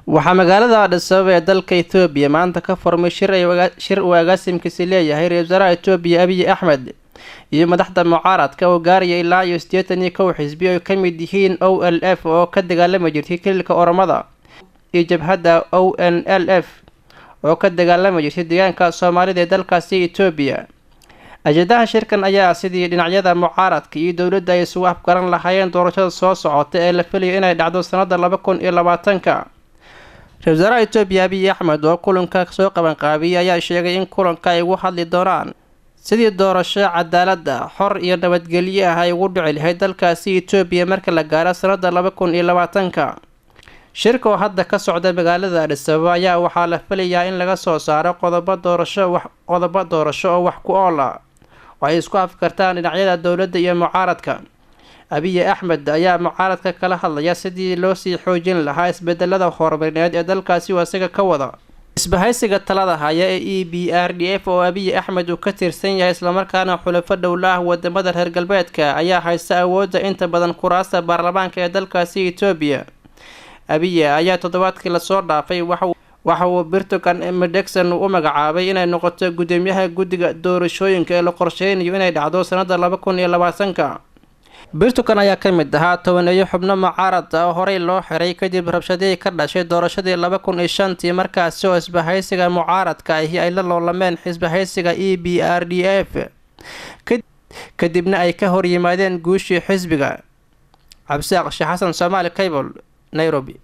Waxaa magaalada Addis Ababa ee dalka Ethoobiya maanta ka furmay shir uu agaasimkiisi leeyahay ra-iisul wasaaraha Etoobiya Abiy Axmed iyo madaxda mucaaradka oo gaaraya ilaa iyo 81 xisbi, ay ka mid yihiin OLF oo ka dagaalami jirtay kililka Oromada iyo jabhadda ONLF oo ka dagaalami jirtay deegaanka Soomaalida ee dalkaasi Etoobiya. Ajendaha shirkan ayaa sidii dhinacyada mucaaradka iyo dowladda ay isugu afgaran lahaayeen doorashada soo socota ee la filayo inay dhacdo sanada 2020-ka. Ra-isul wasaaraha Etoobiya Abiy Axmed oo kulanka soo qabanqaabiyay ayaa sheegay in kulanka ay ugu hadli doonaan sidii doorasho cadaaladda, xor iyo nabadgelyo ah ay ugu dhici lahayd dalkaasi Etoobiya marka la gaaro sanada 2020-ka. Shirka oo hadda ka socda magaalada Addis Ababa ayaa waxaa la filayaa in laga soo saaro qodobo doorasho oo wax ku ool ah oo ay isku afkartaan dhinacyada dowladda iyo mucaaradka. Abiy Axmed ayaa mucaaradka kala hadlaya sidii loo sii xoojin lahaa isbedelada horumarineed ee dalkaasi uu isaga ka wada. Isbahaysiga talada haya ee EPRDF oo Abiy Axmed uu ka tirsan yahay, islamarkaana xulafo dhowla ah wadamada reer galbeedka, ayaa haysta awoodda inta badan kuraasta baarlamaanka ee dalkaasi Etoobiya. Abiy ayaa toddobaadkii lasoo dhaafay waxa uu Birtukan Mideksa u magacaabay inay noqoto gudoomiyaha guddiga doorashooyinka ee la qorsheynayo inay dhacdo sanada 2020-ka. Birtukan ayaa ka mid ahaa tobaneeyo xubno mucaarad ah oo horey loo xiray kadib rabshadihii ka dhashay doorashadii 2005-tii, markaasi oo isbahaysiga mucaaradka ahi ay la loolameen xisbahaysiga EPRDF, kadibna ay ka hor yimaadeen guushii xisbiga. Cabdisaaq Sheekh Xasan, Soomaali Cable, Nairobi.